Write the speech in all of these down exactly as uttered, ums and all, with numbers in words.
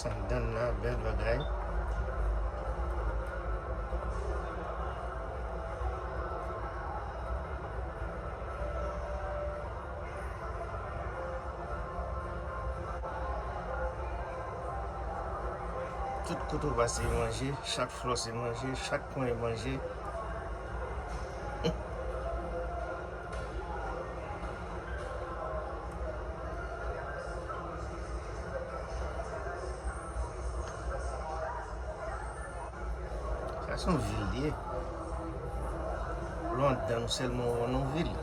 Anndan la, bèl bagay. Tout kote w pase, manje, chak flò se manje, chak kwen e manje. Sa se yon vil li ye. Lè w anndan, nou sèlman wè yon vil.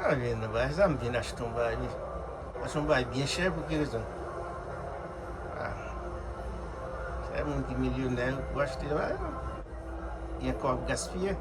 Ah, vin nan bagay sa, m vin achte yon bagay. Achte yon bagay byen chè pou ki rezon? Ah. Se moun ki milyonè pou achte bagay la. Gen kòb gaspiye.